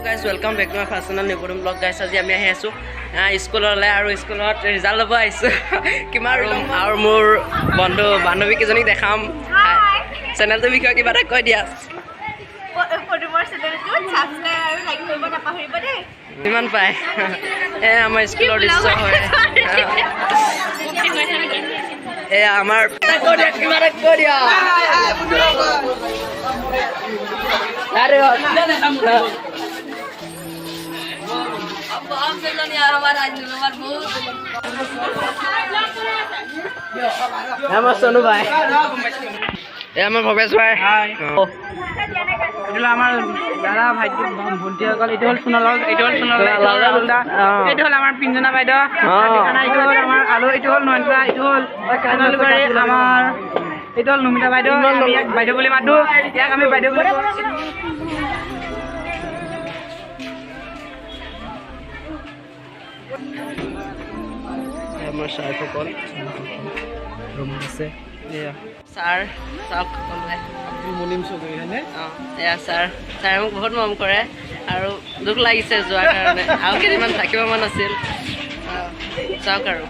Guys, welcome back to my first channel নিপুৰুম blog. Guys, আজি আমি আহি আছোঁ স্কুললৈ আৰু স্কুলত ৰিজাল্ট ল'ব আহিছোঁ। কিমান আৰু মোৰ বন্ধু বান্ধৱীকেইজনীক দেখাম। চেনেলটোৰ বিষয়ে কিবা এটা কৈ দিয়া। পদুমৰ চেনেলটোত ছাবস্ক্ৰাইব আৰু লাইক কৰিব নাপাহৰিব দেই। কিমান পায়? এ আমাৰ স্কুলৰ দৃশ্য হয়। এয়া আমাৰ, কৈ দিয়া, কিবা এটা কৈ দিয়া। আৰে আমাৰ চনু ভাই, এই আমাৰ ভৱেশ ভাই। এইটো হ'ল আমাৰ দাদা, ভাইটি, ভণ্টিসকল। এইটো হ'ল সোণালাল, এইটো হ'ল সোণালাল, এইটো হ'ল ৰাহুল দা, এইটো হ'ল আমাৰ পিঞ্জনা বাইদেউ, এইটো হ'ল আমাৰ আলু, এইটো হ'ল নয়নতা, এইটো হ'ল নলবাৰী আমাৰ, এইটো হ'ল নমিতা বাইদেউ। আমি ইয়াক বাইদেউ বুলি মাতো, ইয়াক আমি বাইদেউ বুলি কওঁ। আমাৰ ছাৰসকল ৰুমত আছে। এয়া ছাৰ, চাওক সকলোৱে। মুনিম চৌধুৰী হয়নে? অঁ, এয়া ছাৰ। ছাৰে মোক বহুত মৰম কৰে আৰু দুখ লাগিছে যোৱাৰ কাৰণে, আৰু কেইদিনমান থাকিব মন আছিল। চাওক আৰু।